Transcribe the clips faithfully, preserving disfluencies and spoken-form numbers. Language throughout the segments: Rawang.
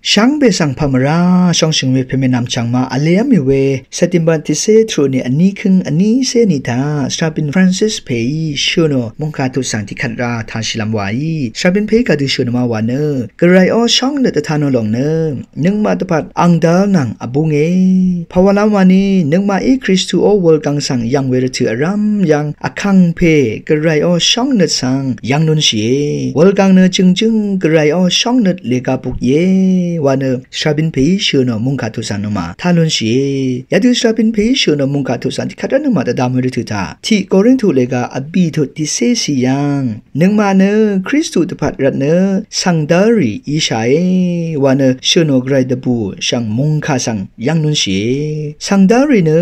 Shvngbe svng pà mvrá shóngshø̀ng we pèmènvm chv̀ng ma vlev́m mì we September tiqcé tvrù nì vní køng vní cé nì taq Srabin Francis pèí shø̀nò mungkà tut svng tiqkvt ra tashìlvm wàí. Srabin pèí kadø shø̀nò ma wà nø, Gvray ó shóngnøt dvtanò lòng nø nøngmaq dvpvt ang dv́l nvng vbúnge. Pàwàlv́m wani nøngmaqí Kristu ó wulgvng svng yv̀ng we rvtø̀ vrv́m yv́ng Vkàngpè Gvray ó shóngnøt svng yv́ng lúnshìe. Wulgvng nø jø̀ngjǿng Gvray ó shóngnøt lèga buk íe wa nø Srabin pèí shø̀nò mungkà tut svng nøngmaq tá lúnshìe. Yadø Srabin pèí shø̀nò mungkà tut svng tiqkvt rá nøngmaq dvdvm we rvtø̀ taq tiq Korintu lèga vbì tut tiqcé cì yv́ng nøngmaq nø Kristu dvpvt rvt nø svng dv́lrì íshàe wa nø shø̀nò Gvray dvbù shv̀ng mungkà svng yv́ng lúnshìe. Svng dv́lrì nø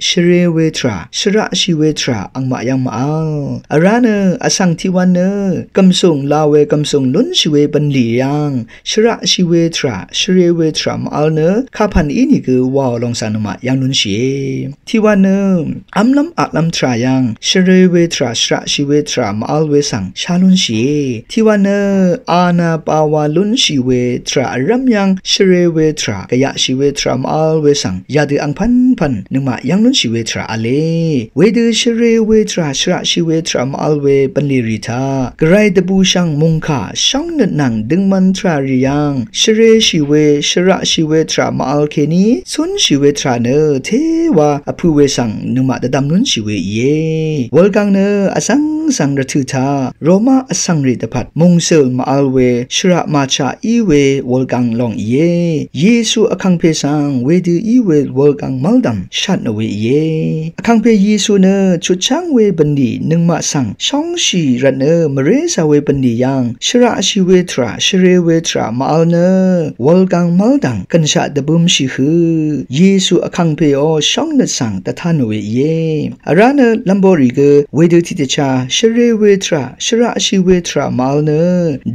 shvre we tvrà, shvraqshì we tvrà angmaq yv́ng mv-vl. Vrá nø vsvng tiqwan nø gv̀msùng la we gv̀msùng lúnshì we bv̀nlì yv́ng shvraqshì we tvrà, shvre we tvrà mv-vl nø kapv̀n ínìgø wàò lòng svng nøngmaq yv́ng lúnshìe. Tiqwan nø v́mlv́m aqlv́m tvrà yv́ng shvre we tvrà, shvraqshì we tvrà mv-vl we svng shá lúnshìe. Tiqwan nø ana bawa lúnshì we tvrà vrv́m yv́ng shvre we tvrà, gvyaqshì we tvrà mv-vl we svng yadø angpv́npv̀n nøngmaq yv́ng lúnshì we tvrà v̄le. Wedø shvre we tvrà, shvraqshì we tvrà mv-vl we bv̀nlì rì taq Gvray dvbù shv̀ng mungkà shóngnøt nvng døngman tvrà rì yv́ng shvreshì we, shvraqshì we tvrà mv-vl kèní cúnshì we tvrà nø téwa vpø̄ we svng nøngmaq dvdvm lúnshì we íe. Wulgvng nø vzv́ngzv̀ng rvtø̀ taq Roma vsvng rì dvpvt mòngsø̀l mv-vl we shvraq màchaq í we wulgvng lòng íe. Yesu Vkàngpè svng wedø í we wulgvng mv́ldv̀m shatnò we íe. Vkàngpè Yesu nø chutcháng we bv̀nlì nøngmaq svng shóngshì rvt nø mvrézà we bv̀nlì yv́ng shvraqshì we tvrà, shvre we tvrà mv-vl nø wulgvng mv́ldv̀ng gø̀nshaq dvbø̄mshì hø Yesu Vkàngpè ó shóngnøt svng dvtanò we íe. Vrá nø lv́mboqrì gø wedø tiqdvchá shvre we tvrà, shvraqshì we tvrà mv-vl nø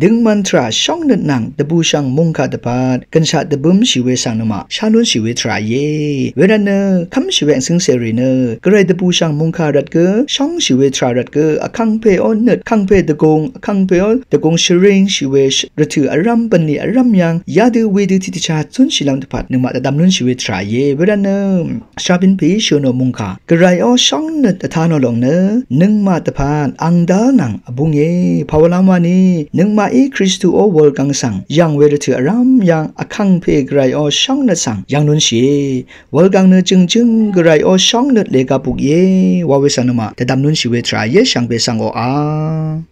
døngman tvrà shóngnøt nvng dvbù shv̀ng mungkà dvpvt gø̀nshaq dvbø̄mshì we svng nøngmaq shá lúnshì we tvrà íe. Wervt nø kv́mshì we angcǿngcèrì nø Gvray dvbù shv̀ng mungkà rvt gø shóngshì we tvrà rvt gø Vkàngpè ó nøt, Vkàngpè dvgùng, Vkàngpè ó dvgùng shvringshì we rvtø̀ vrv́m bv̀nlì vrv́m yv́ng yadø wedø tiqdvchá cúnshìlv́m dvpvt nøngmaq dvdvm lúnshì we tvrà íe. Wervt nø Srabin pèí shø̀nò mungkà Gvray ó shóngnøt dvtanò lòng nø nøngmaq dvpvt ang dv́l nvng vbúnge. Pàwàlv́m wani nøngmaqí Kristu ó wulgvng svng yv̀ng we rvtø̀ vrv́m yv́ng Vkàngpè Gvray ó shóngnøt svng yv́ng lúnshìe. Wulgvng nø jø̀ngjǿng Gvray ó shóngnøt lèga buk íe wa we svng nøngmaq dvdvm lúnshì we tvrà íe. Shvngbe svng oqà